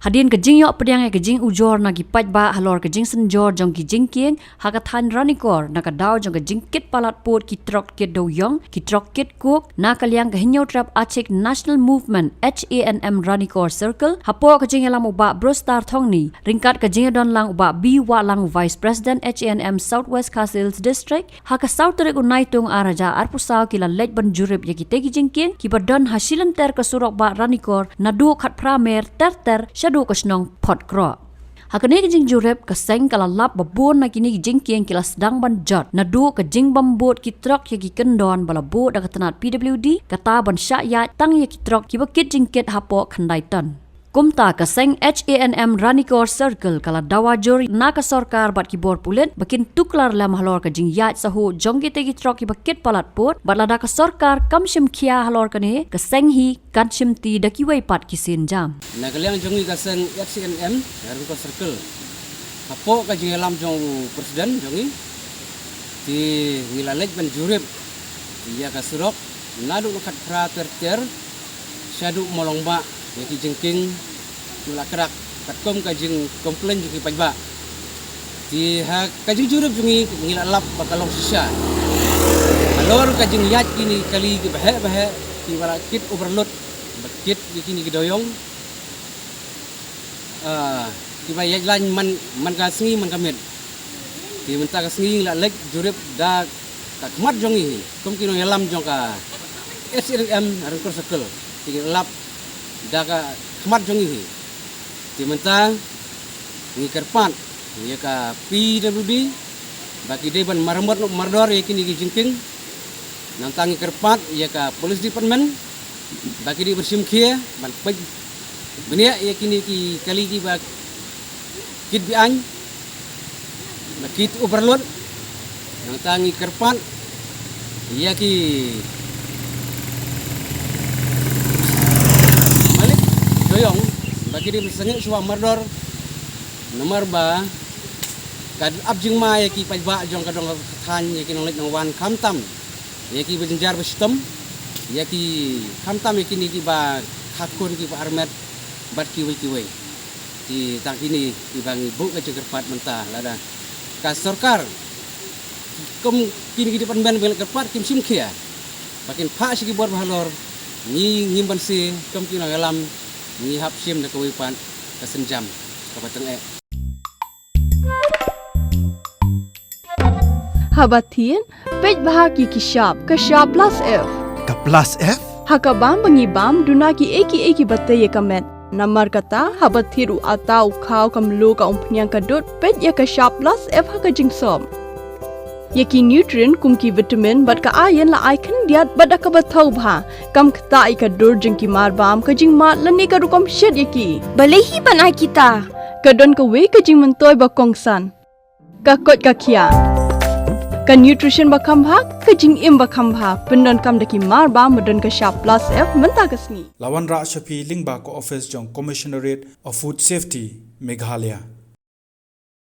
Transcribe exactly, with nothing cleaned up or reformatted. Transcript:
Hadien ka jingïoh pdiang ïa ka jingujor na ki paidbah halor ka jingsynjor jong ki jingkieng ha ka thaiñ Ranikor na ka daw jong ka jingkit palat pud ki trok kit dewïong, ki trok kit coke na ka liang ka Hynñiewtrep Achik National Movement, H A N M Ranikor Circle, hapoh ka jingïalam u Bah Brewster Thongni, ryngkat ka jingïadon lang u Bah B Wahlang, Vice President H A N M South West Khasi Hills District, ha ka saw tarik u Naitung ar hajar arphew saw ki la leit ban jurip ïa kitei ki jingkieng kiba don ha shilynter ka surok bah Ranikor naduh Khatphra Mer ter ter shaduh ka shnong Photkroh. Ha kane ka jingjurip ka seng ka la lap ba bun na kine ki jingkieng ki la sdang ban jot naduh ka jingbym bud ki trok ïa ki kyndon ba la buh da ka tnat P W D kata ban shah ïaid tang ïa ki trok kiba kit jingkit hapoh khyndai ton. Kumta ka seng H A N M Ranikor Circle ka la dawa jur na ka sorkar bad ki bor pulit ba kin tuklar lem halor ka jingïaid sahuh jong kitei ki trok kiba kit palat pud, bad lada ka sorkar kam shim khia halor kane, ka seng hi kan shim ti da kiwei pat ki sienjam. Na ka liang jong ngi ka seng H A N M Ranikor Circle, hapoh ka jingïalam jong u president jong ngi, te ngi la leit ban jurip ïa ka surok naduh Khatphra ter ter shaduh Mawlong bah, ïa ki jingkieng ki la krak katkum ka jingcomplain jong ki paidbah. Te ha ka jingjurip jong ngi, ngi la lap ba ka long shisha halor ka jingïaid kine ki kali kiba heh ba heh, kiba la kit overload, ba kit ïa kine ki dewïong, ah, kiba ïaid lain man, man ka sngi man ka miet. Te mynta ka sngi ngi la leit jurip da ka khmat jong ngi hi kum ki nongïalam jong ka H A N M Ranikor Circle. Te ngi lap da ka khmat jong ngi hi. Te mynta ngi kyrpad ïa ka P W D ba ki dei ban maramot noh mardor ïa kine ki jingkieng. Nangta ngi kyrpad ïa ka police department ba ki dei ban shim khia ban peit bniah ïa kine ki kali kiba kit be-aiñ, ba kit overload. Nangta ngi kyrpad ïa ki malik dewïong ba ki dei ban sangeh shuwa mardor, namar ba ka ap jingma ïa ki paidbah jong ka dong ka thaiñ, ïa ki nongleit nongwan, khamtam ïa kiba jynjar ba shitom, ïa ki, khamtam ïa kine kiba kha khun kiba armet bad kiwei kiwei. Te tang kine kiba ngi buh ka jingkyrpad mynta, lada ka sorkar kum kine ki department ba ngi la kyrpad kim shim khia ba kin phah sha ki bor ba halor, ngi ngim banse kum ki nongïalam, ngi hap shim da kawei pat ka sienjam kaba tyngeh. Haba thied, peit bha ki ki shap, ka shap plus F. Ka plus F? Ha ka bam ba ngi bam, duna kiei kiei kiba tei ïa ka met. Namar kata, haba thied u atta, u khaw, ka mluh, ka umphniang, ka dud, peit ïa ka shap plus F ha ka jingsop. Ïa ki nutrient kum ki vitamin bad ka iron la ai khyndiat bad da kaba thaw bha. Kam ktah ïa ka dur jong ki mar bam, ka jingmad lane ka rukom shet ïa ki. Balei hi ban ai kita? Ka don kawei ka jingmyntoi ba kongsan. Ka koit ka khiah. Ka nutrition ba kham bha, ka jingim ba kham bha. Pyndonkam da ki mar bam ba don ka shap plus F mynta ka sngi. La wanrah sha phi lyngba ka office jong Commissionerate of Food Safety, Meghalaya.